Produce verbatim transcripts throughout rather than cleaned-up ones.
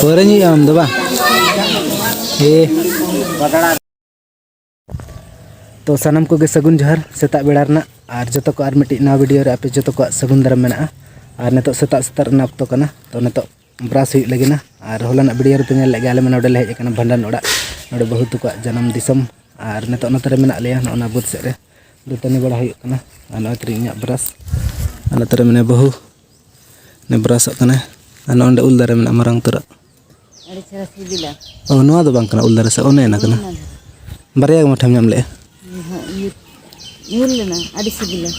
ᱯᱟᱹᱣᱨᱟᱹ ᱧᱩᱭᱟᱢ ᱫᱚ ᱵᱟᱝ? ᱮ᱾ ᱛᱚ ᱥᱟᱱᱟᱢ ᱠᱚᱜᱮ ᱥᱟᱹᱜᱩᱱ ᱡᱚᱦᱟᱨ ᱥᱮᱛᱟᱜ ᱵᱮᱲᱟ ᱨᱮᱱᱟᱜ, ᱟᱨ ᱡᱚᱛᱚ ᱠᱚ ᱟᱨ ᱢᱤᱫᱴᱤᱡ ᱱᱟᱣᱟ ᱵᱷᱤᱰᱤᱭᱳ ᱨᱮ ᱟᱯᱮ ᱡᱚᱛᱚ ᱠᱚᱣᱟᱜ ᱥᱟᱹᱜᱩᱱ ᱫᱟᱨᱟᱢ ᱢᱮᱱᱟᱜᱼᱟ᱾ ᱟᱨ ᱱᱤᱛᱚᱜ ᱥᱮᱛᱟᱜ ᱥᱮᱛᱟᱜ ᱨᱮᱱᱟᱜ ᱚᱠᱛᱚ ᱠᱟᱱᱟ, ᱛᱚ ᱱᱤᱛᱚᱜ ᱵᱨᱟᱥ ᱦᱩᱭᱩᱜ ᱞᱟᱹᱜᱤᱫ ᱱᱟ᱾ ᱟᱨ ᱦᱚᱞᱟᱱᱟᱜ ᱵᱷᱤᱰᱤᱭᱳ ᱨᱮᱯᱮ ᱧᱮᱞ ᱞᱮᱫ ᱜᱮᱭᱟ, ᱟᱞᱮ ᱢᱟ ᱱᱚᱰᱮ ᱞᱮ ᱦᱮᱡ ᱟᱠᱟᱱᱟ ᱵᱷᱟᱸᱰᱟᱱ ᱚᱲᱟᱜ, ᱱᱚᱰᱮ ᱵᱟᱹᱦᱩ ᱛᱟᱠᱚᱣᱟᱜ ᱡᱟᱱᱟᱢ ᱫᱤᱥᱚᱢ᱾ ᱟᱨ ᱱᱤᱛᱚᱜ ᱱᱚᱛᱮ ᱨᱮ ᱢᱮᱱᱟᱜ ᱞᱮᱭᱟ, ᱱᱚᱜᱼᱚ ᱱᱟ ᱵᱟᱹᱫᱽ ᱥᱮᱫ ᱨᱮ ᱫᱟᱹᱛᱟᱹᱱᱤ ᱵᱟᱲᱟ ᱦᱩᱭᱩᱜ ᱠᱟᱱᱟ᱾ ᱟᱨ ᱱᱚᱜᱼᱚᱭ ᱛᱟᱹᱨᱤᱧ ᱤᱧᱟᱹᱜ ᱵᱨᱟᱥ, ᱟᱨ ᱱᱚᱛᱮ ᱨᱮ ᱢᱮᱱᱟᱭᱟ ᱵᱟᱹᱦᱩ, ᱩᱱᱤ ᱵᱨᱟᱥᱚᱜ ᱠᱟᱱᱟᱭ᱾ ᱟᱨ ᱱᱚᱜᱼᱚ ᱱᱚᱰᱮ ᱩᱞ ᱫᱟᱨᱮ ᱢᱮᱱᱟᱜᱼᱟ ᱢᱟᱨᱟᱝ ᱩᱛᱟᱹᱨᱟᱜ᱾ ᱟᱹᱰᱤ ᱪᱮᱦᱨᱟ ᱥᱤᱵᱤᱞᱟ᱾ ᱚ, ᱱᱚᱣᱟ ᱫᱚ ᱵᱟᱝ ᱠᱟᱱᱟ ᱩᱞ ᱫᱟᱨᱮ ᱥᱮ, ᱚᱱᱮ ᱚᱱᱟ ᱠᱟᱱᱟ᱾ ᱚᱱᱟ ᱫᱚ᱾ ᱵᱟᱨᱭᱟ ᱜᱮ ᱢᱚᱴᱷᱮᱢ ᱧᱟᱢ ᱞᱮᱜᱼᱟ᱾ ᱦᱚᱸ, ᱤᱭᱟᱹ, ᱧᱩᱨ ᱞᱮᱱᱟ, ᱟᱹᱰᱤ ᱥᱤᱵᱤᱞᱟ᱾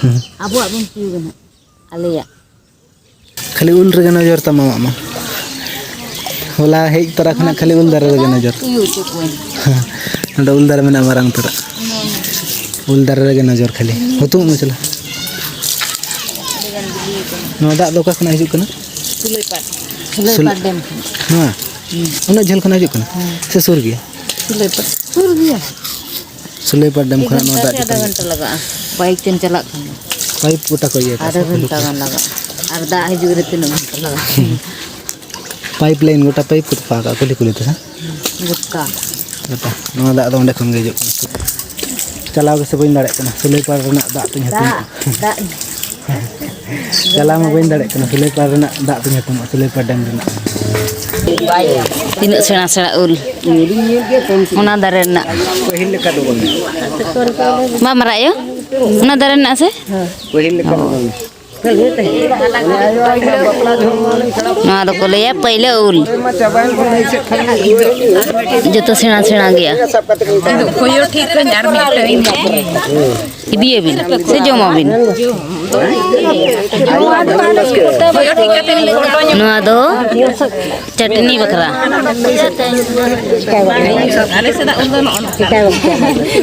ᱦᱮᱸ᱾ ᱟᱵᱚᱣᱟᱜ ᱵᱚᱱ ᱪᱩᱭ ᱠᱟᱱᱟ, ᱟᱞᱮᱭᱟᱜ᱾ ᱠᱷᱟᱹᱞᱤ ᱩᱞ ᱨᱮᱜᱮ ᱱᱚᱡᱚᱨ ᱛᱟᱢ ᱟᱢᱟᱜ ᱢᱟ᱾ ᱦᱚᱞᱟ ᱦᱮᱡ ᱛᱚᱨᱟ ᱠᱷᱚᱱᱟᱜ ᱠᱷᱟᱹᱞᱤ ᱩᱞ ᱫᱟᱨᱮ ᱨᱮᱜᱮ ᱱᱚᱡᱚᱨ᱾ ᱤᱭᱟᱹ ᱦᱚᱪᱚ ᱠᱚᱣᱟᱹᱧ᱾ ᱱᱚᱰᱮ ᱩᱞ ᱫᱟᱨᱮ ᱢᱮᱱᱟᱜᱼᱟ ᱢᱟᱨᱟᱝ ᱩᱛᱟᱹᱨᱟᱜ᱾ ᱩᱞ ᱫᱟᱨᱮ ᱨᱮᱜᱮ ᱱᱚᱡᱚᱨ ᱠᱷᱟᱹᱞᱤ᱾ ᱦᱩᱛᱩᱢ ᱢᱮ ᱪᱟᱞᱟ᱾ ᱟᱹᱰᱤ ᱜᱟᱱ ᱵᱤᱞᱤ ᱟᱠᱟᱱᱟ᱾ ᱱᱚᱣᱟ ᱫᱟᱜ ᱫᱚ ᱚᱠᱟ ᱠᱷᱚᱱᱟᱜ ᱦᱤᱡᱩᱜ ᱠᱟᱱᱟ? ᱥᱩᱞᱟᱹᱭᱯᱟᱴ᱾ ᱥᱩᱞᱟᱹᱭᱯᱟᱴ ᱰᱮᱢ ᱠᱷᱚᱱ᱾ ᱱᱚᱣᱟ? ᱦᱩᱸ᱾ ᱩᱱᱟᱹᱜ ᱡᱷᱟᱹᱞ ᱠᱷᱚᱱᱟᱜ ᱦᱤᱡᱩᱜ ᱠᱟᱱᱟ? ᱦᱮᱸ᱾ ᱥᱮ ᱥᱩᱨ ᱜᱮᱭᱟ? ᱥᱩᱞᱟᱹᱭᱯᱟᱴ᱾ ᱥᱩᱨ ᱜᱮᱭᱟ᱾ ᱥᱩᱞᱟᱹᱭᱯᱟᱲ ᱰᱮᱢ ᱠᱷᱚᱱᱟᱜ ᱱᱚᱣᱟ ᱫᱟᱜ ᱟᱫᱷᱟ ᱪᱮᱛᱟᱱ ᱜᱷᱚᱱᱴᱟ ᱞᱟᱜᱟᱜᱼᱟ, ᱵᱟᱭᱤᱠ ᱛᱮᱢ ᱪᱟᱞᱟᱜ ᱠᱷᱟᱱ ᱫᱚ᱾ ᱯᱟᱭᱤᱯ ᱜᱚᱴᱟ ᱠᱚ ᱤᱭᱟᱹ ᱠᱟᱜᱼᱟ ᱟᱫᱷᱟ ᱥᱮ ᱠᱩᱞᱦᱤ ᱜᱷᱚᱱᱴᱟ ᱠᱚ? ᱜᱟᱱ ᱞᱟᱜᱟᱜᱼᱟ᱾ ᱟᱨ ᱫᱟᱜ ᱦᱤᱡᱩᱜ ᱨᱮ ᱛᱤᱱᱟᱹᱜ ᱜᱷᱚᱱᱴᱟ ᱞᱟᱜᱟᱜᱼᱟ? ᱯᱟᱭᱤᱯ ᱞᱟᱭᱤᱱ ᱜᱚᱴᱟ ᱯᱟᱭᱤᱯ ᱠᱚ ᱛᱚᱯᱟ ᱠᱟᱜᱼᱟ ᱠᱩᱞᱦᱤ ᱠᱩᱞᱦᱤ ᱛᱮ, ᱦᱮᱸ? ᱜᱚᱴᱟ᱾ ᱜᱚᱴᱟ᱾ ᱱᱚᱣᱟ ᱫᱟᱜ ᱫᱚ ᱚᱸᱰᱮ ᱠᱷᱚᱱ ᱜᱮ ᱦᱤᱡᱩᱜ ᱠᱟᱱᱟ᱾ ᱪᱟᱞᱟᱣ ᱜᱮᱥᱮ ᱵᱟᱹᱧ ᱫᱟᱲᱮᱭᱟᱜ ᱠᱟᱱᱟ, ᱥᱩᱞᱟᱹᱭᱯᱟᱲ ᱨᱮᱱᱟᱜ ᱫᱟᱜ ᱛᱮᱧ ᱦᱟᱹᱛᱤᱧᱚᱜᱼᱟ᱾ ᱫᱟᱜ, ᱫᱟᱜ᱾ ᱪᱟᱞᱟᱣ ᱢᱟ ᱵᱟᱹᱧ ᱫᱟᱲᱮᱭᱟᱜ ᱠᱟᱱᱟ, ᱥᱩᱞᱟᱹᱭᱯᱟᱲ ᱨᱮᱱᱟᱜ ᱫᱟᱜ ᱛᱮᱧ ᱦᱟᱹᱛᱤᱧᱚᱜᱼᱟ, ᱥᱩᱞᱟᱹᱭᱯᱟᱲ ᱰᱮᱢ ᱨᱮᱱᱟᱜ᱾ ᱛᱤᱱᱟᱹᱜ ᱥᱮᱬᱟ ᱥᱮᱬᱟ ᱩᱞ᱾ ᱚᱱᱟ ᱫᱟᱨᱮ ᱨᱮᱱᱟᱜ᱾ ᱯᱟᱹᱦᱤᱞ ᱞᱮᱠᱟ ᱫᱚ ᱵᱟᱝ᱾ ᱵᱟᱢ ᱨᱟᱜ ᱭᱚ? ᱚᱱᱟ ᱫᱟᱨᱮ ᱨᱮᱱᱟᱜ ᱥᱮ? ᱯᱟᱹᱦᱤᱞ ᱞᱮᱠᱟ ᱫᱚ ᱵᱟᱝ᱾ ᱱᱚᱣᱟ ᱫᱚᱠᱚ ᱞᱟᱹᱭᱟ ᱯᱟᱹᱭᱞᱟᱹ ᱩᱞ᱾ ᱚᱱᱟ ᱢᱟ ᱪᱟᱵᱟᱭᱮᱱ ᱠᱚ ᱢᱤᱫ ᱥᱮᱫ ᱠᱷᱚᱱ᱾ ᱡᱚᱛᱚ ᱥᱮᱬᱟ ᱥᱮᱬᱟ ᱜᱮᱭᱟ᱾ ᱥᱟᱵ ᱠᱟᱛᱮ ᱠᱚ ᱤᱫᱤᱭᱟᱵᱤᱱ ᱥᱮ ᱡᱚᱢᱟᱵᱤᱱ? ᱱᱚᱣᱟ ᱫᱚ ᱪᱟᱹᱴᱱᱤ ᱵᱟᱠᱷᱨᱟ᱾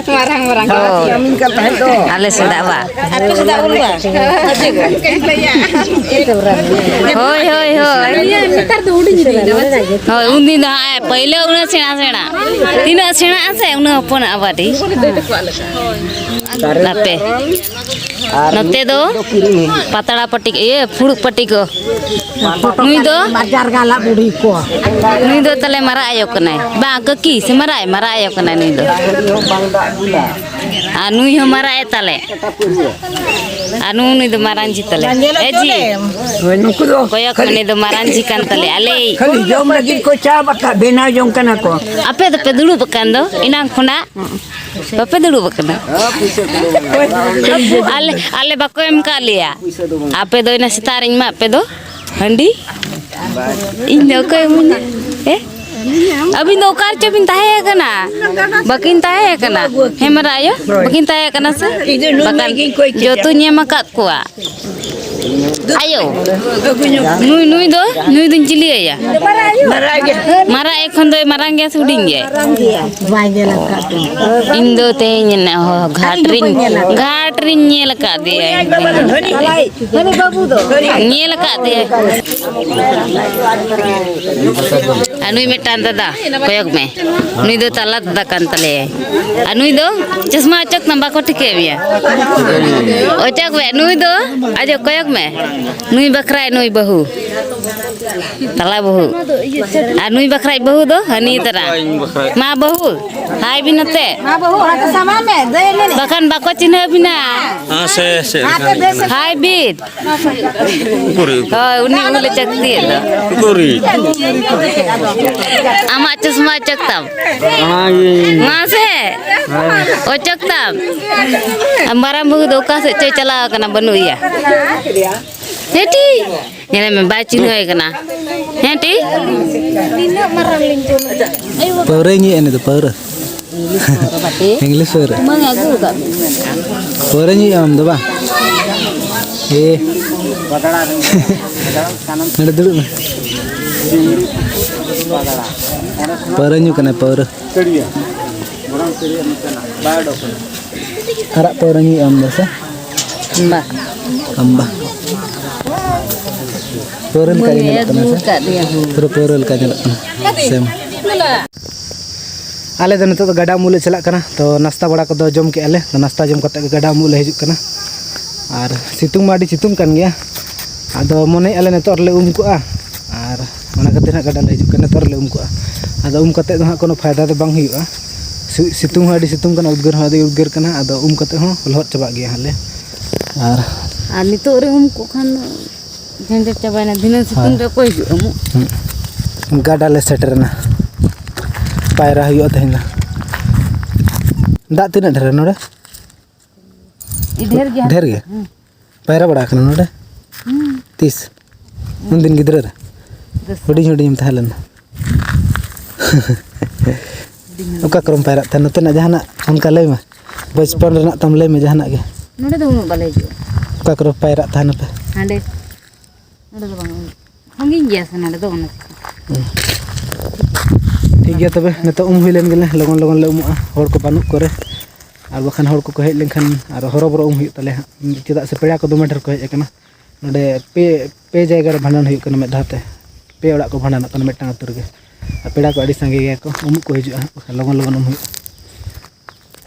ᱢᱟᱨᱟᱝ ᱢᱟᱨᱟᱝ᱾ ᱦᱳᱭ᱾ ᱟᱞᱮ ᱥᱮᱫᱟᱜ ᱵᱟ᱾ ᱦᱳᱭ, ᱦᱳᱭ, ᱦᱳᱭ᱾ ᱱᱮᱛᱟᱨ ᱫᱚ ᱦᱩᱰᱤᱧ ᱤᱫᱤᱭᱮᱱᱟ᱾ ᱦᱳᱭ, ᱩᱱᱫᱤᱱ ᱫᱚ ᱦᱟᱸᱜ ᱯᱟᱹᱭᱞᱟᱹ ᱩᱱᱟᱹᱜ ᱥᱮᱬᱟ ᱥᱮᱬᱟ᱾ ᱛᱤᱱᱟᱹᱜ ᱥᱮᱬᱟᱜᱼᱟ ᱥᱮ ᱩᱱᱟᱹᱜ ᱦᱚᱯᱚᱱᱚᱜᱼᱟ ᱵᱟᱹᱴᱤ᱾ ᱦᱳᱭ᱾ ᱟᱯᱮ ᱱᱚᱛᱮ ᱫᱚ ᱯᱟᱛᱲᱟ ᱯᱟᱹᱴᱤ, ᱤᱭᱟᱹ, ᱯᱷᱩᱲᱩᱜ ᱯᱟᱹᱴᱤ ᱠᱚ᱾ ᱱᱩᱭ ᱫᱚ ᱵᱟᱡᱟᱨ ᱜᱟᱞᱟ ᱵᱩᱲᱦᱤ ᱠᱚ᱾ ᱱᱩᱭ ᱫᱚ ᱛᱟᱞᱮ ᱢᱟᱨᱟᱜ ᱟᱭᱳ ᱠᱟᱱᱟᱭ᱾ ᱵᱟᱝ, ᱠᱟᱹᱠᱤ ᱥᱮ ᱢᱟᱨᱟᱜ, ᱢᱟᱨᱟᱜ ᱟᱭᱳ ᱠᱟᱱᱟᱭ ᱱᱩᱭ ᱫᱚ᱾ ᱟᱨ ᱱᱩᱭ ᱦᱚᱸ ᱢᱟᱨᱟᱜ ᱮ ᱛᱟᱞᱮ᱾ ᱟᱨ ᱱᱩᱭ, ᱱᱩᱭ ᱫᱚ ᱢᱟᱨᱟᱝ ᱡᱷᱤ ᱛᱟᱞᱮ᱾ ᱮ ᱡᱷᱤ, ᱦᱳᱭ, ᱱᱩᱠᱩ ᱫᱚ ᱠᱚᱭᱚᱜ ᱠᱷᱟᱹᱞᱤ, ᱩᱱᱤ ᱫᱚ ᱢᱟᱨᱟᱝ ᱡᱷᱤ ᱠᱟᱱ ᱛᱟᱞᱮ᱾ ᱟᱞᱮ ᱠᱷᱟᱹᱞᱤ ᱡᱚᱢ ᱞᱟᱹᱜᱤᱫ ᱠᱚ ᱪᱟ ᱵᱟᱠᱟ ᱵᱮᱱᱟᱣ ᱡᱚᱝ ᱠᱟᱱᱟ ᱠᱚ᱾ ᱟᱯᱮ ᱫᱚᱯᱮ ᱫᱩᱲᱩᱵ ᱟᱠᱟᱱ ᱫᱚ ᱮᱱᱟᱝ ᱠᱷᱚᱱᱟᱜ᱾ ᱵᱟᱯᱮ ᱫᱩᱲᱩᱵ ᱟᱠᱟᱱᱟ? ᱟᱞᱮ, ᱟᱞᱮ ᱵᱟᱠᱚ ᱮᱢ ᱠᱟᱜ ᱞᱮᱭᱟ᱾ ᱟᱯᱮ ᱫᱚ ᱤᱱᱟᱹ ᱥᱮᱛᱟᱜ ᱨᱮᱧ ᱮᱢᱟᱜ ᱯᱮ ᱫᱚ ᱦᱟᱺᱰᱤ᱾ ᱤᱧ ᱫᱚ ᱚᱠᱚᱭ ᱮᱢᱟᱹᱧᱟ? ᱦᱮᱸ? ᱟᱹᱵᱤᱱ ᱫᱚ ᱚᱠᱟ ᱨᱮᱪᱚ ᱵᱤᱱ ᱛᱟᱦᱮᱸ ᱠᱟᱱᱟ? ᱵᱟᱹᱠᱤᱱ ᱛᱟᱦᱮᱸ ᱠᱟᱱᱟ? ᱦᱮᱢᱨᱟ ᱟᱭᱳ? ᱵᱟᱹᱠᱤᱱ ᱛᱟᱦᱮᱸ ᱠᱟᱱᱟ ᱥᱮ? ᱵᱟᱠᱷᱟᱱ ᱡᱚᱛᱚᱧ ᱮᱢ ᱟᱠᱟᱫ ᱠᱚᱣᱟ᱾ ᱟᱭᱳ, ᱱᱩᱭ, ᱱᱩᱭ ᱫᱚ, ᱱᱩᱭ ᱫᱚᱧ ᱪᱤᱞᱤᱭᱟᱭᱟ? ᱢᱟᱨᱟᱜ ᱮ ᱠᱷᱚᱱ ᱫᱚᱭ ᱢᱟᱨᱟᱝ ᱜᱮᱭᱟ ᱥᱮ ᱦᱩᱰᱤᱧ ᱜᱮᱭᱟᱭ? ᱵᱟᱭ ᱧᱮᱞ ᱟᱠᱟᱫ ᱠᱚᱣᱟ᱾ ᱤᱧ ᱫᱚ ᱛᱮᱦᱮᱧ ᱱᱮ-, ᱦᱚ-, ᱜᱷᱟᱴ ᱨᱤᱧ, ᱜᱷᱟᱴ ᱨᱤᱧ ᱧᱮᱞ ᱟᱠᱟᱫᱮᱭᱟ᱾ ᱧᱮᱞ ᱟᱠᱟᱫᱮᱭᱟ᱾ ᱟᱨ ᱱᱩᱭ ᱢᱤᱫᱴᱟᱝ ᱫᱟᱫᱟ, ᱠᱚᱭᱚᱜ ᱢᱮ, ᱱᱩᱭ ᱫᱚ ᱛᱟᱞᱟ ᱫᱟᱫᱟ ᱠᱟᱱ ᱛᱟᱞᱮᱭᱟᱭ᱾ ᱟᱨ ᱱᱩᱭ ᱫᱚ ᱪᱚᱥᱢᱟ ᱚᱪᱚᱜ ᱛᱟᱢ, ᱵᱟᱠᱚ ᱴᱷᱤᱠᱟᱹᱭᱮᱫ ᱢᱮᱭᱟ᱾ ᱚᱪᱚᱜ ᱢᱮ, ᱱᱩᱭ ᱫᱚ, ᱟᱡᱚ ᱠᱚᱭᱚᱜ ᱢᱮ, ᱱᱩᱭ ᱵᱟᱠᱷᱨᱟᱭ ᱱᱩᱭ ᱵᱟᱹᱦᱩ, ᱛᱟᱞᱟ ᱵᱟᱹᱦᱩ᱾ ᱟᱨ ᱱᱩᱭ ᱵᱟᱠᱷᱨᱟᱭ ᱵᱟᱹᱦᱩ ᱫᱚ ᱦᱟᱹᱱᱤ ᱛᱟᱨᱟ᱾ ᱢᱟ ᱵᱟᱹᱦᱩ, ᱦᱟᱭ ᱵᱤᱱ ᱱᱚᱛᱮ᱾ ᱢᱟ ᱵᱟᱹᱦᱩ, ᱦᱟᱛ ᱥᱟᱢᱟ ᱢᱮ, ᱫᱟᱹᱭ ᱢᱮ᱾ ᱵᱟᱠᱷᱟᱱ ᱵᱟᱠᱚ ᱪᱤᱱᱦᱟᱹᱣ ᱵᱤᱱᱟ᱾ ᱦᱮᱸ, ᱥᱮ, ᱥᱮ, ᱦᱟᱭ ᱵᱤᱱ᱾ ᱩᱠᱩᱨᱤᱡ, ᱩᱠᱩᱨᱤᱡ᱾ ᱦᱳᱭ, ᱩᱱᱤ ᱩᱱᱤ ᱞᱮ ᱪᱟᱹᱠᱛᱤᱭᱮᱫ ᱫᱚ᱾ ᱩᱠᱩᱨᱤᱡ᱾ ᱟᱢᱟᱜ ᱪᱚᱥᱢᱟ ᱚᱪᱚᱜ ᱛᱟᱢ᱾ ᱚᱱᱟᱜᱮ᱾ ᱢᱟᱥᱮ᱾ ᱦᱮᱸ᱾ ᱚᱪᱚᱜ ᱛᱟᱢ᱾ ᱟᱨ ᱢᱟᱨᱟᱝ ᱵᱟᱹᱦᱩ ᱫᱚ ᱚᱠᱟ ᱥᱮᱫ ᱪᱚᱭ ᱪᱟᱞᱟᱣ ᱠᱟᱱᱟ, ᱵᱟᱹᱱᱩᱜ ᱮᱭᱟ᱾ ᱦᱮᱸᱴᱤ᱾ ᱧᱮᱞᱮ ᱢᱮ, ᱵᱟᱭ ᱪᱤᱱᱦᱟᱹᱣ ᱠᱟᱱᱟ᱾ ᱦᱮᱸᱴᱤ᱾ ᱯᱟᱹᱣᱨᱟᱹ ᱧᱩᱭᱮᱫᱼᱟ ᱱᱩᱭ ᱫᱚ, ᱯᱟᱹᱣᱨᱟᱹ᱾ ᱤᱝᱞᱤᱥ ᱯᱟᱹᱣᱨᱟᱹ᱾ ᱵᱟᱹᱧ ᱟᱹᱜᱩ ᱟᱠᱟᱫ ᱢᱮ᱾ ᱯᱟᱹᱣᱨᱟᱹ ᱧᱩᱭᱮᱫ ᱟᱢ ᱫᱚ ᱵᱟᱝ? ᱮ᱾ ᱱᱚᱰᱮ ᱫᱩᱲᱩᱵ ᱢᱮ᱾ ᱯᱟᱹᱣᱨᱟᱹ ᱧᱩ ᱠᱟᱱᱟ, ᱯᱟᱹᱣᱨᱟᱹ᱾ ᱟᱨᱟᱜ ᱯᱟᱹᱣᱨᱟᱹ ᱧᱩᱭᱮᱫ ᱟᱢ ᱫᱚ ᱥᱮ? ᱵᱟ᱾ ᱟᱢ ᱵᱟ᱾ ᱯᱟᱹᱣᱨᱟᱹ ᱞᱮᱠᱟ ᱜᱮ ᱧᱮᱞᱚᱜ ᱠᱟᱱᱟ ᱥᱮ? ᱟᱹᱜᱩ ᱟᱠᱟᱫ ᱫᱮᱭᱟ ᱦᱚᱸ᱾ ᱯᱩᱨᱟᱹ ᱯᱟᱹᱣᱨᱟᱹ ᱞᱮᱠᱟ ᱧᱮᱞᱚᱜ ᱠᱟᱱᱟ᱾ ᱥᱮᱢ᱾ ᱟᱞᱮ ᱫᱚ ᱱᱤᱛᱚᱜ ᱫᱚ ᱜᱟᱰᱟ ᱩᱢᱩᱜ ᱞᱮ ᱪᱟᱞᱟᱜ ᱠᱟᱱᱟ᱾ ᱛᱚ ᱱᱟᱥᱛᱟ ᱵᱟᱲᱟ ᱠᱚᱫᱚ ᱡᱚᱢ ᱠᱮᱜᱼᱟ ᱞᱮ᱾ ᱛᱚ ᱱᱟᱥᱛᱟ ᱡᱚᱢ ᱠᱟᱛᱮ ᱜᱮ ᱜᱟᱰᱟ ᱩᱢᱩᱜ ᱞᱮ ᱦᱤᱡᱩᱜ ᱠᱟᱱᱟ᱾ ᱟᱨ ᱥᱤᱛᱩᱝ ᱢᱟ ᱟᱹᱰᱤ ᱥᱤᱛᱩᱝ ᱠᱟᱱ ᱜᱮᱭᱟ᱾ ᱟᱫᱚ ᱢᱚᱱᱮᱭᱮᱫᱼᱟ ᱞᱮ ᱱᱤᱛᱚᱜ ᱨᱮᱞᱮ ᱩᱢ ᱠᱚᱜᱼᱟ᱾ ᱟᱨ ᱚᱱᱟ ᱠᱷᱟᱹᱛᱤᱨ ᱦᱟᱸᱜ ᱜᱟᱰᱟ ᱞᱮ ᱦᱤᱡᱩᱜ ᱠᱟᱱᱟ, ᱱᱤᱛᱚᱜ ᱨᱮᱞᱮ ᱩᱢ ᱠᱚᱜᱼᱟ᱾ ᱟᱫᱚ ᱩᱢ ᱠᱟᱛᱮ ᱫᱚ ᱦᱟᱸᱜ ᱠᱳᱱᱳ ᱯᱷᱟᱭᱫᱟ ᱫᱚ ᱵᱟᱝ ᱦᱩᱭᱩᱜᱼᱟ᱾ ᱥᱤ-, ᱥᱤᱛᱩᱝ ᱦᱚᱸ ᱟᱹᱰᱤ ᱥᱤᱛᱩᱝ ᱠᱟᱱᱟ, ᱩᱫᱽᱜᱟᱹᱨ ᱦᱚᱸ ᱟᱹᱰᱤ ᱩᱫᱽᱜᱟᱹᱨ ᱠᱟᱱᱟ᱾ ᱟᱫᱚ ᱩᱢ ᱠᱟᱛᱮ ᱦᱚᱸ ᱞᱚᱦᱚᱫ ᱪᱟᱵᱟᱜ ᱜᱮᱭᱟ ᱦᱟᱸᱜ ᱞᱮ᱾ ᱟᱨ ᱟᱨ ᱱᱤᱛᱚᱜ ᱨᱮ ᱩᱢ ᱠᱚᱜ ᱠᱷᱟᱱ ᱫᱚ ᱡᱷᱮᱸᱡᱮᱨ ᱪᱟᱵᱟᱭᱮᱱᱟ᱾ ᱫᱷᱤᱱᱟᱹᱝ ᱥᱤᱛᱩᱝ ᱦᱳᱭ᱾ ᱨᱮ ᱚᱠᱚᱭ ᱦᱤᱡᱩᱜᱼᱟ ᱩᱢᱩᱜ? ᱦᱩᱸ᱾ ᱜᱟᱰᱟ ᱞᱮ ᱥᱮᱴᱮᱨᱮᱱᱟ᱾ ᱯᱟᱭᱨᱟ ᱦᱩᱭᱩᱜᱼᱟ ᱛᱮᱦᱮᱧ ᱫᱚ᱾ ᱫᱟᱜ ᱛᱤᱱᱟᱹᱜ ᱰᱷᱮᱨᱟ ᱱᱚᱰᱮ? ᱰᱷᱮᱨ ᱜᱮᱭᱟ᱾ ᱰᱷᱮᱨ ᱜᱮ? ᱦᱩᱸ᱾ ᱯᱟᱭᱨᱟ ᱵᱟᱲᱟ ᱟᱠᱟᱱᱟ ᱱᱚᱰᱮ? ᱦᱩᱸ᱾ ᱛᱤᱥ? ᱩᱱᱫᱤᱱ ᱜᱤᱫᱽᱨᱟᱹ ᱨᱮ? ᱫᱚᱥ᱾ ᱦᱩᱰᱤᱧ ᱦᱩᱰᱤᱧ ᱮᱢ ᱛᱟᱦᱮᱸ ᱞᱮᱱᱟ᱾ ᱦᱩᱰᱤᱧ ᱦᱩᱰᱤᱧ᱾ ᱚᱠᱟ ᱠᱚᱨᱮᱢ ᱯᱟᱭᱨᱟᱜ ᱛᱟᱦᱮᱸ? ᱱᱚᱛᱮᱱᱟᱜ ᱡᱟᱦᱟᱱᱟᱜ ᱚᱱᱠᱟ ᱞᱟᱹᱭ ᱢᱮ᱾ ᱵᱚᱪᱯᱚᱱ ᱨᱮᱱᱟᱜ ᱛᱟᱢ ᱞᱟᱹᱭ ᱢᱮ ᱡᱟᱦᱟᱱᱟᱜ ᱜᱮ᱾ ᱱᱚᱰᱮ ᱫᱚ ᱩᱱᱟᱹᱜ ᱵᱟᱞᱮ ᱦᱤᱡᱩᱜᱼᱟ᱾ ᱚᱠᱟ ᱠᱚᱨᱮ ᱯᱟᱭᱨᱟᱜ ᱛᱟᱦᱮᱱᱟᱯᱮ? ᱦᱟᱸᱰᱮ᱾ ᱱᱚᱰᱮ ᱫᱚ ᱵᱟᱝ᱾ ᱥᱟᱺᱜᱤᱧ ᱜᱮᱭᱟ ᱥᱮ ᱱᱚᱰᱮ ᱫᱚ, ᱚᱱᱟ ᱪᱤᱠᱟᱹ᱾ ᱦᱩᱸ᱾ ᱴᱷᱤᱠ ᱜᱮᱭᱟ ᱛᱚᱵᱮ, ᱱᱤᱛᱚᱜ ᱩᱢ ᱦᱩᱭ ᱞᱮᱱ ᱜᱮᱞᱮ, ᱞᱚᱜᱚᱱ ᱞᱚᱜᱚᱱ ᱞᱮ ᱩᱢᱩᱜᱼᱟ, ᱦᱚᱲ ᱠᱚ ᱵᱟᱹᱱᱩᱜ ᱠᱚᱨᱮ᱾ ᱟᱨ ᱵᱟᱠᱷᱟᱱ ᱦᱚᱲ ᱠᱚᱠᱚ ᱦᱮᱡ ᱞᱮᱱᱠᱷᱟᱱ ᱟᱨ ᱦᱚᱨᱚᱵᱚᱨᱚ ᱩᱢ ᱦᱩᱭᱩᱜ ᱛᱟᱞᱮᱭᱟ ᱦᱟᱸᱜ, ᱪᱮᱫᱟᱜ ᱥᱮ ᱯᱮᱲᱟ ᱠᱚ ᱫᱚᱢᱮ ᱰᱷᱮᱨ ᱠᱚ ᱦᱮᱡ ᱟᱠᱟᱱᱟ᱾ ᱱᱚᱰᱮ ᱯᱮ, ᱯᱮ ᱡᱟᱭᱜᱟ ᱨᱮ ᱵᱷᱟᱸᱰᱟᱱ ᱦᱩᱭᱩᱜ ᱠᱟᱱᱟ ᱢᱤᱫ ᱫᱷᱟᱣ ᱛᱮ᱾ ᱯᱮ ᱚᱲᱟᱜ ᱠᱚ ᱵᱷᱟᱸᱰᱟᱱᱚᱜ ᱠᱟᱱᱟ ᱢᱤᱫᱴᱟᱝ ᱟᱹᱛᱩ ᱨᱮᱜᱮ᱾ ᱟᱨ ᱯᱮᱲᱟ ᱠᱚ ᱟᱹᱰᱤ ᱥᱟᱸᱜᱮ ᱜᱮᱭᱟ ᱠᱚ, ᱩᱢᱩᱜ ᱠᱚ ᱦᱤᱡᱩᱜᱼᱟ ᱦᱟᱸᱜ, ᱵᱟᱠᱷᱟᱱ ᱞᱚᱜᱚᱱ ᱞᱚᱜᱚᱱ ᱩᱢ ᱦᱩᱭᱩᱜᱼᱟ᱾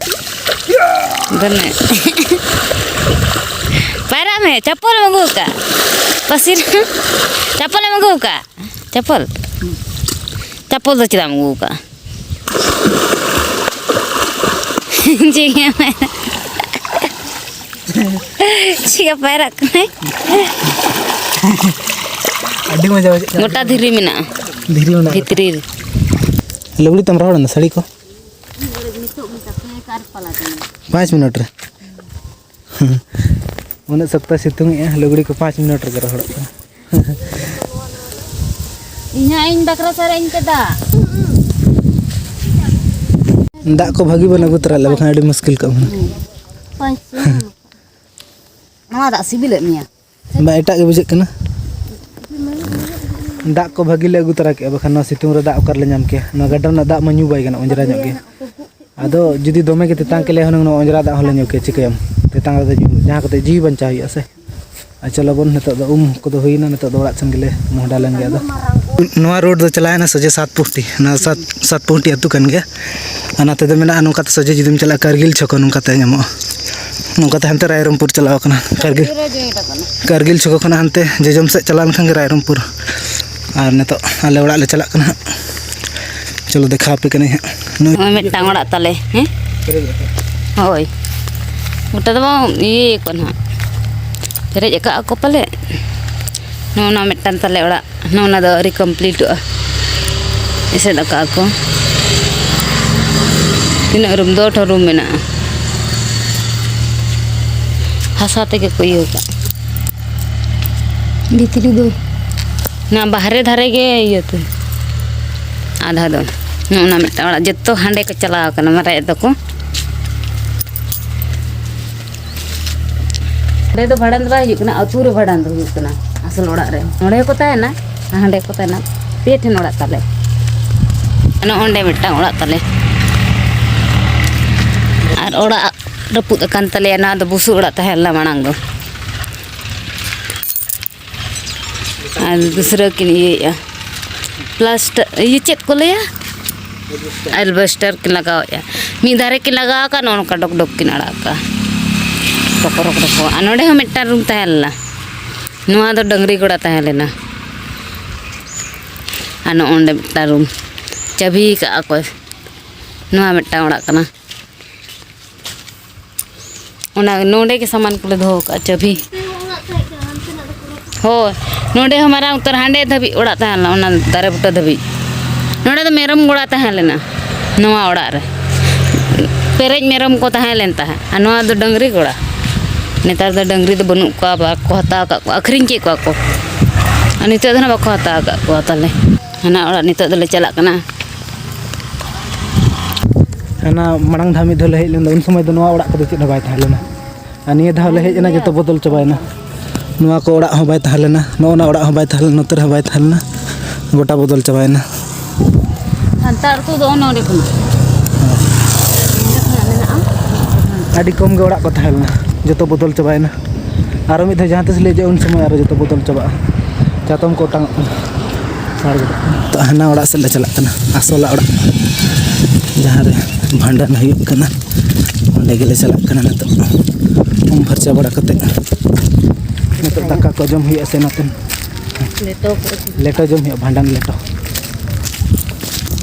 ᱫᱚᱱᱮ᱾ ᱯᱟᱭᱨᱟᱜ ᱢᱮ, ᱪᱟᱯᱚᱞ ᱮᱢ ᱟᱹᱜᱩ ᱟᱠᱟᱫ? ᱯᱟᱹᱥᱤᱨ᱾ ᱪᱟᱯᱚᱞ ᱮᱢ ᱟᱹᱜᱩ ᱟᱠᱟᱫ? ᱪᱟᱯᱚᱞ? ᱪᱟᱯᱚᱞ ᱫᱚ ᱪᱮᱫᱟᱜ ᱮᱢ ᱟᱹᱜᱩ ᱟᱠᱟᱫ? ᱪᱮᱫ ᱮᱢ ᱢᱮᱱᱟ? ᱪᱮᱫ ᱯᱟᱭᱨᱟᱜ ᱠᱟᱱᱟᱭ? ᱟᱹᱰᱤ ᱢᱚᱡᱟ ᱵᱩᱡᱷᱟᱹᱜ ᱠᱟᱱᱟ᱾ ᱜᱚᱴᱟ ᱫᱷᱤᱨᱤ ᱢᱮᱱᱟᱜᱼᱟ᱾ ᱫᱷᱤᱨᱤ ᱢᱮᱱᱟᱜᱼᱟ᱾ ᱵᱷᱤᱛᱨᱤ ᱨᱮ᱾ ᱞᱩᱜᱽᱲᱤ ᱛᱟᱢ ᱨᱚᱦᱚᱲ ᱮᱱᱟ, ᱥᱟᱹᱲᱤ ᱠᱚ? ᱯᱟᱸᱪ ᱢᱤᱱᱤᱴ ᱨᱮ᱾ ᱩᱱᱟᱹᱜ ᱥᱚᱠᱛᱚ ᱥᱤᱛᱩᱝ ᱮᱜᱼᱟ, ᱞᱩᱜᱽᱲᱤ ᱠᱚ ᱯᱟᱸᱪ ᱢᱤᱱᱤᱴ ᱨᱮᱜᱮ ᱨᱚᱦᱚᱲᱚᱜ ᱠᱟᱱᱟ᱾ ᱤᱧ ᱦᱟᱸᱜ ᱤᱧ ᱵᱟᱠᱷᱨᱟ ᱥᱟᱨᱮᱡ ᱤᱧ ᱯᱮ ᱫᱟᱜ᱾ ᱫᱟᱜ ᱠᱚ ᱵᱷᱟᱹᱜᱤ ᱵᱚᱱ ᱟᱹᱜᱩ ᱛᱚᱨᱟ ᱞᱮ, ᱵᱟᱠᱷᱟᱱ ᱟᱹᱰᱤ ᱢᱩᱥᱠᱤᱞ ᱠᱚᱜᱼᱟ ᱵᱚᱱ᱾ ᱯᱟᱸᱪ ᱥᱚ᱾ ᱱᱚᱣᱟ ᱫᱟᱜ ᱥᱤᱵᱤᱞᱮᱫ ᱢᱮᱭᱟ? ᱵᱟᱝ, ᱮᱴᱟᱜ ᱜᱮ ᱵᱩᱡᱷᱟᱹᱜ ᱠᱟᱱᱟ᱾ ᱫᱟᱜ ᱠᱚ ᱵᱷᱟᱹᱜᱤ ᱞᱮ ᱟᱹᱜᱩ ᱛᱚᱨᱟ ᱠᱮᱜᱼᱟ, ᱵᱟᱠᱷᱟᱱ ᱱᱚᱣᱟ ᱥᱤᱛᱩᱝ ᱨᱮ ᱫᱟᱜ ᱚᱠᱟ ᱨᱮᱞᱮ ᱧᱟᱢ ᱠᱮᱭᱟ? ᱱᱚᱣᱟ ᱜᱟᱰᱟ ᱨᱮᱱᱟᱜ ᱫᱟᱜ ᱢᱟ ᱧᱩ ᱵᱟᱭ ᱜᱟᱱᱚᱜᱼᱟ, ᱚᱸᱡᱽᱨᱟ ᱧᱚᱜ ᱜᱮᱭᱟ᱾ ᱟᱫᱚ ᱡᱩᱫᱤ ᱫᱚᱢᱮ ᱜᱮ ᱛᱮᱛᱟᱝ ᱠᱮᱫ ᱞᱮᱭᱟ ᱦᱩᱱᱟᱹᱝ, ᱱᱚᱣᱟ ᱚᱸᱡᱽᱨᱟ ᱫᱟᱜ ᱦᱚᱸᱞᱮ ᱧᱩ ᱠᱮᱭᱟ᱾ ᱪᱤᱠᱟᱹᱭᱟᱢ, ᱛᱮᱛᱟᱝ ᱨᱮᱫᱚ ᱧᱩ, ᱡᱟᱦᱟᱸ ᱠᱟᱛᱮ ᱡᱤᱣᱤ ᱵᱟᱧᱪᱟᱣ ᱦᱩᱭᱩᱜᱼᱟ ᱥᱮ᱾ ᱟᱨ ᱪᱚᱞᱚ ᱵᱚᱱ, ᱱᱤᱛᱚᱜ ᱫᱚ ᱩᱢ ᱠᱚᱫᱚ ᱦᱩᱭᱱᱟ, ᱱᱤᱛᱚᱜ ᱫᱚ ᱚᱲᱟᱜ ᱥᱮᱱ ᱜᱮᱞᱮ ᱢᱚᱦᱰᱟ ᱞᱮᱱ ᱜᱮ ᱟᱫᱚ᱾ ᱱᱚᱣᱟ ᱨᱳᱰ ᱫᱚ ᱪᱟᱞᱟᱣᱮᱱᱟ ᱥᱚᱡᱷᱮ ᱥᱟᱛᱯᱩᱦᱴᱤ, ᱱᱚᱣᱟ ᱥᱟᱛ ᱥᱟᱛᱯᱩᱦᱴᱤ ᱟᱹᱛᱩ ᱠᱟᱱ ᱜᱮᱭᱟ᱾ ᱟᱨ ᱱᱚᱛᱮ ᱫᱚ ᱢᱮᱱᱟᱜᱼᱟ, ᱱᱚᱝᱠᱟᱛᱮ ᱥᱚᱡᱷᱮ ᱡᱩᱫᱤᱢ ᱪᱟᱞᱟᱜᱼᱟ ᱠᱟᱨᱜᱤᱞ ᱪᱷᱚᱠᱚ, ᱱᱚᱝᱠᱟᱛᱮ ᱧᱟᱢᱚᱜᱼᱟ᱾ ᱱᱚᱝᱠᱟᱛᱮ ᱦᱟᱱᱛᱮ ᱨᱟᱭᱨᱚᱝᱯᱩᱨ ᱪᱟᱞᱟᱣ ᱠᱟᱱᱟ᱾ ᱠᱟᱨᱜᱤᱞ ᱠᱟᱨᱜᱤᱞ ᱪᱷᱚᱠᱚ ᱠᱷᱚᱱᱟᱜ ᱦᱟᱱᱛᱮ ᱡᱚᱡᱚᱢ ᱥᱮᱫ ᱪᱟᱞᱟᱣ ᱞᱮᱱᱠᱷᱟᱱ ᱜᱮ ᱨᱟᱭᱨᱚᱝᱯᱩᱨ᱾ ᱟᱨ ᱱᱤᱛᱚᱜ ᱟᱞᱮ ᱚᱲᱟᱜ ᱞᱮ ᱪᱟᱞᱟᱜ ᱠᱟᱱᱟ ᱦᱟᱸᱜ᱾ ᱪᱚᱞᱚ ᱫᱮᱠᱷᱟᱣ ᱟᱯᱮ ᱠᱟᱹᱱᱟᱹᱧ ᱦᱟᱸᱜ᱾ ᱱᱩᱭ ᱱᱚᱜᱼᱚᱭ ᱢᱤᱫᱴᱟᱝ ᱚᱲᱟᱜ ᱛᱟᱞᱮ, ᱦᱮᱸ? ᱦᱳᱭ᱾ ᱜᱚᱴᱟ ᱫᱚ ᱵᱟᱝ, ᱤᱭᱟᱹ ᱠᱚ ᱱᱟᱦᱟᱜ᱾ ᱯᱮᱨᱮᱡ ᱟᱠᱟᱫ ᱟᱠᱚ ᱯᱟᱞᱮ᱾ ᱱᱚᱜᱼᱚ ᱱᱟ ᱢᱤᱫᱴᱟᱝ ᱛᱟᱞᱮ ᱚᱲᱟᱜ᱾ ᱱᱚᱜᱼᱚ ᱱᱟ ᱫᱚ ᱟᱹᱣᱨᱤ ᱠᱚᱢᱯᱞᱤᱴᱚᱜᱼᱟ᱾ ᱮᱥᱮᱫ ᱟᱠᱟᱫ ᱟᱠᱚ᱾ ᱛᱤᱱᱟᱹᱜ ᱨᱩᱢ? ᱫᱚ ᱟᱴᱷᱟᱨᱚ ᱨᱩᱢ ᱢᱮᱱᱟᱜᱼᱟ᱾ ᱦᱟᱥᱟ ᱛᱮᱜᱮ ᱠᱚ ᱤᱭᱟᱹ ᱟᱠᱟᱫ᱾ ᱵᱷᱤᱛᱨᱤ ᱫᱚ? ᱱᱚᱣᱟ ᱵᱟᱦᱨᱮ ᱫᱷᱟᱨᱮ ᱜᱮ ᱤᱭᱟᱹ ᱛᱮ᱾ ᱟᱫᱷᱟ ᱫᱚ᱾ ᱱᱚᱜᱼᱚ ᱱᱟ ᱢᱤᱫᱴᱟᱝ ᱚᱲᱟᱜ᱾ ᱡᱚᱛᱚ ᱦᱟᱸᱰᱮ ᱠᱚ ᱪᱟᱞᱟᱣ ᱟᱠᱟᱱᱟ, ᱢᱟᱨᱟᱜ ᱮᱫ ᱫᱚᱠᱚ᱾ ᱱᱚᱸᱰᱮ ᱫᱚ ᱵᱷᱟᱸᱰᱟᱱ ᱫᱚ ᱵᱟᱭ ᱦᱩᱭᱩᱜ ᱠᱟᱱᱟ, ᱟᱹᱛᱩ ᱨᱮ ᱵᱷᱟᱸᱰᱟᱱ ᱫᱚ ᱦᱩᱭᱩᱜ ᱠᱟᱱᱟ, ᱟᱥᱚᱞ ᱚᱲᱟᱜ ᱨᱮ᱾ ᱱᱚᱸᱰᱮ ᱦᱚᱸᱠᱚ ᱛᱟᱦᱮᱱᱟ, ᱦᱟᱸᱰᱮ ᱠᱚ ᱛᱟᱦᱮᱱᱟ᱾ ᱯᱮ ᱴᱷᱮᱱ ᱚᱲᱟᱜ ᱛᱟᱞᱮ᱾ ᱱᱚᱜᱼᱚ ᱱᱚᱸᱰᱮ ᱢᱤᱫᱴᱟᱝ ᱚᱲᱟᱜ ᱛᱟᱞᱮ᱾ ᱟᱨ ᱚᱲᱟᱜ ᱨᱟᱹᱯᱩᱫ ᱟᱠᱟᱱ ᱛᱟᱞᱮᱭᱟ, ᱱᱚᱣᱟ ᱫᱚ ᱵᱩᱥᱩᱵ ᱚᱲᱟᱜ ᱛᱟᱦᱮᱸ ᱞᱮᱱᱟ ᱢᱟᱲᱟᱝ ᱫᱚ᱾ ᱟᱨ ᱫᱩᱥᱨᱟᱹ ᱠᱤᱱ ᱤᱭᱟᱹᱭᱮᱫᱼᱟ, ᱯᱞᱟᱥᱴᱟᱨ, ᱤᱭᱟᱹ ᱪᱮᱫ ᱠᱚ ᱞᱟᱹᱭᱟ, ᱮᱞᱵᱮᱥᱴᱟᱨ ᱠᱤᱱ ᱞᱟᱜᱟᱣᱮᱫᱼᱟ᱾ ᱢᱤᱫ ᱫᱷᱟᱨᱮ ᱠᱤᱱ ᱞᱟᱜᱟᱣ ᱟᱠᱟᱫ, ᱱᱚᱜᱼᱚ ᱱᱚᱝᱠᱟ ᱰᱚᱠ ᱰᱚᱠ ᱠᱤᱱ ᱟᱲᱟᱜ ᱟᱠᱟᱫᱼᱟ, ᱴᱚᱠᱚᱨ ᱴᱚᱠᱚᱨ᱾ ᱟᱨ ᱱᱚᱸᱰᱮ ᱦᱚᱸ ᱢᱤᱫᱴᱟᱝ ᱨᱩᱢ ᱛᱟᱦᱮᱸ ᱞᱮᱱᱟ, ᱱᱚᱣᱟ ᱫᱚ ᱰᱟᱹᱝᱨᱤ ᱜᱚᱲᱟ ᱛᱟᱦᱮᱸ ᱞᱮᱱᱟ᱾ ᱟᱨ ᱱᱚᱜᱼᱚ ᱱᱚᱸᱰᱮ ᱢᱤᱫᱴᱟᱝ ᱨᱩᱢ ᱪᱟᱹᱵᱤ ᱟᱠᱟᱫᱼᱟ ᱠᱚ, ᱱᱚᱣᱟ ᱢᱤᱫᱴᱟᱝ ᱚᱲᱟᱜ ᱠᱟᱱᱟ᱾ ᱚᱱᱟ ᱱᱚᱰᱮ ᱜᱮ ᱥᱟᱢᱟᱱ ᱠᱚᱞᱮ ᱫᱚᱦᱚ ᱠᱟᱜᱼᱟ, ᱪᱟᱹᱵᱤ᱾ ᱦᱳᱭ, ᱱᱚᱰᱮ ᱦᱚᱸ ᱢᱟᱨᱟᱝ ᱩᱛᱟᱹᱨ ᱦᱟᱸᱰᱮ ᱫᱷᱟᱹᱵᱤᱡ ᱚᱲᱟᱜ ᱛᱟᱦᱮᱸ ᱞᱮᱱᱟ, ᱚᱱᱟ ᱫᱟᱨᱮ ᱵᱩᱴᱟᱹ ᱫᱷᱟᱹᱵᱤᱡ᱾ ᱱᱚᱰᱮ ᱫᱚ ᱢᱮᱨᱚᱢ ᱜᱚᱲᱟ ᱛᱟᱦᱮᱸ ᱞᱮᱱᱟ, ᱱᱚᱣᱟ ᱚᱲᱟᱜ ᱨᱮ᱾ ᱯᱮᱨᱮᱡ ᱢᱮᱨᱚᱢ ᱠᱚ ᱛᱟᱦᱮᱸ ᱞᱮᱱ ᱛᱟᱦᱮᱸᱫ, ᱟᱨ ᱱᱚᱣᱟ ᱫᱚ ᱰᱟᱹᱝᱨᱤ ᱜᱚᱲᱟ᱾ ᱱᱮᱛᱟᱨ ᱫᱚ ᱰᱟᱹᱝᱨᱤ ᱫᱚ ᱵᱟᱹᱱᱩᱜ ᱠᱚᱣᱟ, ᱵᱟᱠᱚ ᱦᱟᱛᱟᱣ ᱟᱠᱟᱫ ᱠᱚᱣᱟ, ᱟᱹᱠᱷᱨᱤᱧ ᱠᱮᱫ ᱠᱚᱣᱟ ᱠᱚ᱾ ᱟᱨ ᱱᱤᱛᱚᱜ ᱫᱚ ᱱᱟᱜ ᱵᱟᱠᱚ ᱦᱟᱛᱟᱣ ᱟᱠᱟᱫ ᱠᱚᱣᱟ ᱛᱟᱞᱮ᱾ ᱦᱟᱱᱟ ᱚᱲᱟᱜ ᱱᱤᱛᱚᱜ ᱫᱚᱞᱮ ᱪᱟᱞᱟᱜ ᱠᱟᱱᱟ᱾ ᱦᱟᱱᱟ ᱢᱟᱲᱟᱝ ᱫᱷᱟᱣ ᱢᱤᱫ ᱫᱷᱟᱣ ᱞᱮ ᱦᱮᱡ ᱞᱮᱱ ᱫᱚ, ᱩᱱ ᱥᱚᱢᱚᱭ ᱫᱚ ᱱᱚᱣᱟ ᱚᱲᱟᱜ ᱠᱚᱫᱚ ᱪᱮᱫ ᱦᱚᱸ ᱵᱟᱭ ᱛᱟᱦᱮᱸ ᱞᱮᱱᱟ᱾ ᱟᱨ ᱱᱤᱭᱟᱹ ᱫᱷᱟᱣ ᱞᱮ ᱦᱮᱡ ᱮᱱᱟ, ᱡᱚᱛᱚ ᱵᱚᱫᱚᱞ ᱪᱟᱵᱟᱭᱮᱱᱟ᱾ ᱱᱚᱣᱟ ᱠᱚ ᱚᱲᱟᱜ ᱦᱚᱸ ᱵᱟᱭ ᱛᱟᱦᱮᱸ ᱞᱮᱱᱟ, ᱱᱚᱜᱼᱚ ᱱᱟ ᱚᱲᱟᱜ ᱦᱚᱸ ᱵᱟᱭ ᱛᱟᱦᱮᱸ ᱞᱮᱱᱟ, ᱱᱚᱛᱮ ᱨᱮᱦᱚᱸ ᱵᱟᱭ ᱛᱟᱦᱮᱸ ᱞᱮᱱᱟ, ᱜᱚᱴᱟ ᱵᱚᱫᱚᱞ ᱪᱟᱵᱟᱭᱮᱱᱟ᱾ ᱥᱟᱱᱛᱟᱲ ᱟᱹᱛᱩ ᱫᱚ ᱱᱚᱰᱮ ᱠᱷᱚᱱᱟᱜ᱾ ᱟᱹᱰᱤ ᱠᱚᱢ ᱜᱮ ᱚᱲᱟᱜ ᱠᱚ ᱛᱟᱦᱮᱸ ᱞᱮᱱᱟ, ᱡᱚᱛᱚ ᱵᱚᱫᱚᱞ ᱪᱟᱵᱟᱭᱮᱱᱟ᱾ ᱟᱨᱚ ᱢᱤᱫ ᱫᱷᱟᱣ ᱡᱟᱦᱟᱸ ᱛᱤᱥ ᱞᱮ ᱦᱤᱡᱩᱜᱼᱟ, ᱩᱱ ᱥᱚᱢᱚᱭ ᱟᱨᱚ ᱡᱚᱛᱚ ᱵᱚᱫᱚᱞ ᱪᱟᱵᱟᱜᱼᱟ, ᱪᱟᱛᱚᱢ ᱠᱚ ᱚᱴᱟᱝᱚᱜ ᱠᱟᱱᱟ᱾ ᱛᱚ, ᱦᱟᱱᱟ ᱚᱲᱟᱜ ᱥᱮᱫ ᱞᱮ ᱪᱟᱞᱟᱜ ᱠᱟᱱᱟ, ᱟᱥᱚᱞᱟᱜ ᱚᱲᱟᱜ, ᱡᱟᱦᱟᱸ ᱨᱮ ᱵᱷᱟᱸᱰᱟᱱ ᱦᱩᱭᱩᱜ ᱠᱟᱱᱟ, ᱚᱸᱰᱮ ᱜᱮᱞᱮ ᱪᱟᱞᱟᱜ ᱠᱟᱱᱟ ᱱᱤᱛᱚᱜ᱾ ᱩᱢ ᱯᱷᱟᱨᱪᱟ ᱵᱟᱲᱟ ᱠᱟᱛᱮ ᱱᱤᱛᱚᱜ ᱫᱟᱠᱟ ᱠᱚ ᱡᱚᱢ ᱦᱩᱭᱩᱜᱼᱟ ᱥᱮ ᱱᱚᱛᱮ? ᱞᱮᱴᱚ ᱠᱚ ᱤᱥᱤᱱ᱾ ᱞᱮᱴᱚ ᱡᱚᱢ ᱦᱩᱭᱩᱜᱼᱟ, ᱵᱷᱟᱸᱰᱟᱱ ᱞᱮᱴᱚ᱾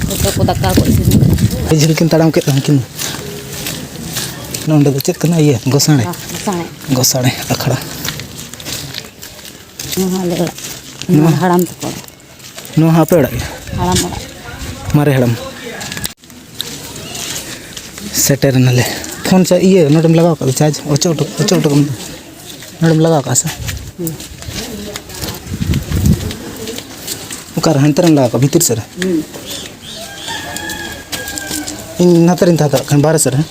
ᱞᱮᱴᱚ ᱠᱚ, ᱫᱟᱠᱟ ᱠᱚ ᱤᱥᱤᱱ᱾ ᱟᱹᱰᱤ ᱡᱷᱟᱹᱞ ᱠᱤᱱ ᱛᱟᱲᱟᱢ ᱠᱮᱫ ᱛᱟᱦᱮᱸ ᱠᱤᱱ᱾ ᱱᱚᱸᱰᱮ ᱫᱚ ᱪᱮᱫ ᱠᱟᱱᱟ? ᱤᱭᱟᱹ, ᱜᱚᱥᱟᱬᱮ᱾ ᱜᱚᱥᱟᱬᱮ᱾ ᱜᱚᱥᱟᱬᱮ ᱟᱠᱷᱲᱟ᱾ ᱱᱚᱣᱟ ᱟᱞᱮ ᱚᱲᱟᱜ᱾ ᱱᱚᱣᱟ ᱱᱚᱣᱟ? ᱦᱟᱲᱟᱢ ᱛᱟᱠᱚ ᱚᱲᱟᱜ᱾ ᱱᱚᱣᱟ ᱦᱚᱸ ᱟᱯᱮ ᱚᱲᱟᱜ ᱜᱮ? ᱦᱟᱲᱟᱢ ᱚᱲᱟᱜ᱾ ᱢᱟᱨᱮ ᱦᱟᱲᱟᱢ᱾ ᱥᱮᱴᱮᱨ ᱮᱱᱟᱞᱮ᱾ ᱯᱷᱳᱱ ᱪᱟ-, ᱤᱭᱟᱹ, ᱱᱚᱰᱮᱢ ᱞᱟᱜᱟᱣ ᱠᱟᱫᱟ ᱪᱟᱨᱡᱽ? ᱚᱪᱚᱜ ᱦᱚᱴᱚ, ᱚᱪᱚᱜ ᱦᱚᱴᱚ ᱠᱟᱜ ᱢᱮ᱾ ᱱᱚᱰᱮᱢ ᱞᱟᱜᱟᱣ ᱠᱟᱜᱼᱟ ᱥᱮ? ᱦᱩᱸ᱾ ᱚᱠᱟᱨᱮ? ᱦᱟᱱᱛᱮ ᱨᱮᱢ ᱞᱟᱜᱟᱣ ᱠᱟᱜᱼᱟ, ᱵᱷᱤᱛᱤᱨ ᱥᱮᱫ ᱨᱮ? ᱦᱩᱸ᱾ ᱤᱧ ᱱᱟᱛᱮ ᱨᱤᱧ ᱛᱟᱦᱮᱸ ᱫᱟᱲᱮᱭᱟᱜ ᱠᱟᱱᱟ, ᱵᱟᱦᱨᱮ ᱥᱮᱫ ᱨᱮ᱾